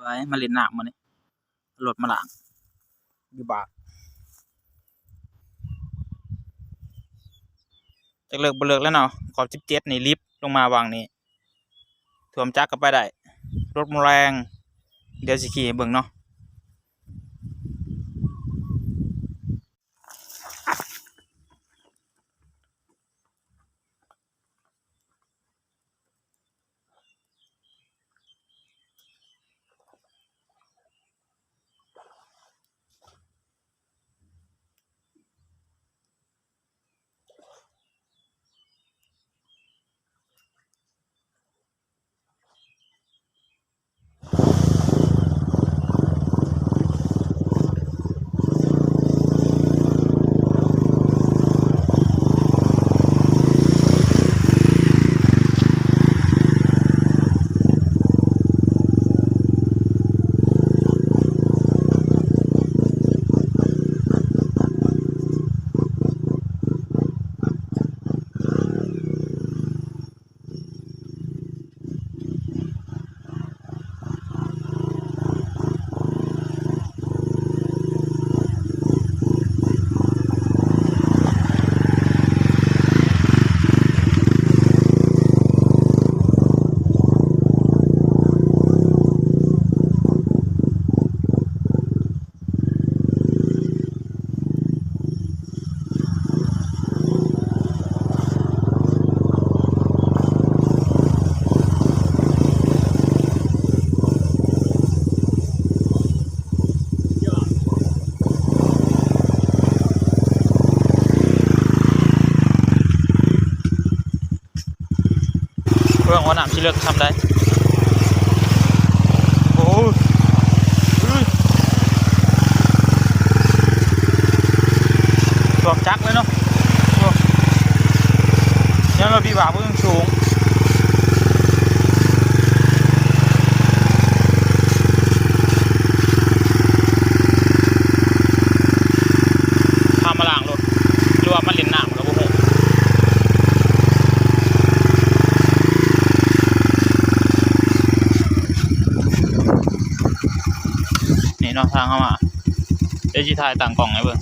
ໄປມາຫຼິ້ນນ້ຳມື້ນີ້ ລົດມາລ້າງຢູ່ບ້ານ. ຈັກເລີກບໍ່ເລີກແລ້ວເນາະ ຂອບສິບເຈັດນີ້ລິບລົງມາຫວ່າງນີ້ ຖ້ວມຈັກກໍໄປໄດ້ ລົດມາແລງ ດຽວຊິຂີ່ໃຫ້ເບິ່ງເນາະ. ເບິ່ງວ່ານ້ຳຊິເລິກສ່ຳໃດ. ໂອ້ຍ ຖ້ວມຈັກເລີຍເນາະ. ໂອ້ ຍັງວ່າພີ່ວ່າເບິ່ງສູງ ພາມາລ້າງລົດ ຫຼືວ່າມາຫຼິ້ນນ້ຳກໍບໍ່ຮູ້. ນີ້ເນາະ ທາງເຮົາມາ ດຽວຊິຖ່າຍຕັ້ງກ້ອງໃຫ້ເບິ່ງ.